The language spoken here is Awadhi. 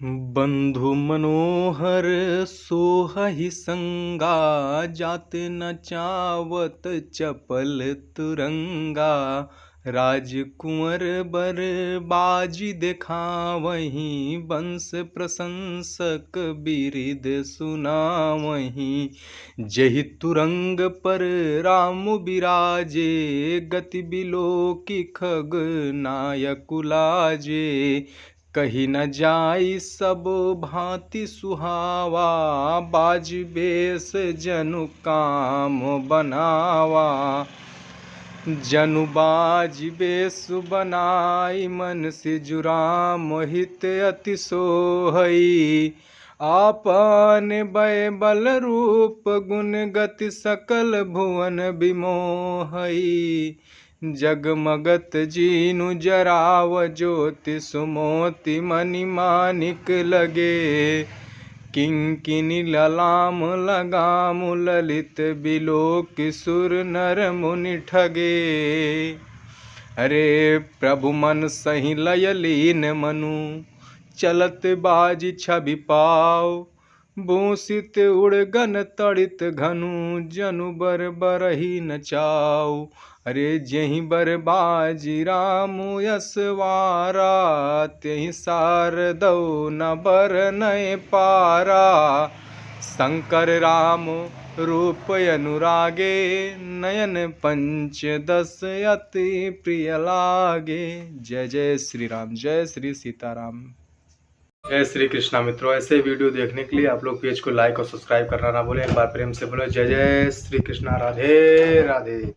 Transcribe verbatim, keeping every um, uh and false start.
बंधु मनोहर सोहहि संगा, जात न चावत चपल तुरंगा। राजकुंवर बर बाजि देखावहीं, वंश प्रशंसक बिरिद सुनावहीं। जहि तुरंग पर राम बिराजे, गति बिलोकि खग नायकु लाजे। कहि न जाइ सब भाँति सुहावा, बाजि बेस जनु काम बनावा। जनु बाजि बेस बनाइ, मन सिजु राम हित अति सोहइ। आपन बय बल रूप गुण गति, सकल भुवन बिमोहइ। जगमगत जिनु जराव ज्योति, सुमोति मणि मानिक लगे। किंकिनी ललाम लगाम ललित, बिलोकि सुर नर मुनि ठगे। अरे प्रभु मन सही लय लीन मनु, चलत बाजि छवि पाव। भूषित उड़गन तड़ित घनु, जनु बर बरहि न चाव। अरे जेहि बर बाजि राम यस वारा, तेहि सारदउ न बरनइ पारा। शंकर राम रूप अनुरागे, नयन पंचदस अति प्रिय लागे। जय जय श्री राम, जय श्री सीताराम। जय श्री कृष्णा मित्रों, ऐसे वीडियो देखने के लिए आप लोग पेज को लाइक और सब्सक्राइब करना ना भूलें। एक बार प्रेम से बोलो, जय जय श्री कृष्णा, राधे राधे।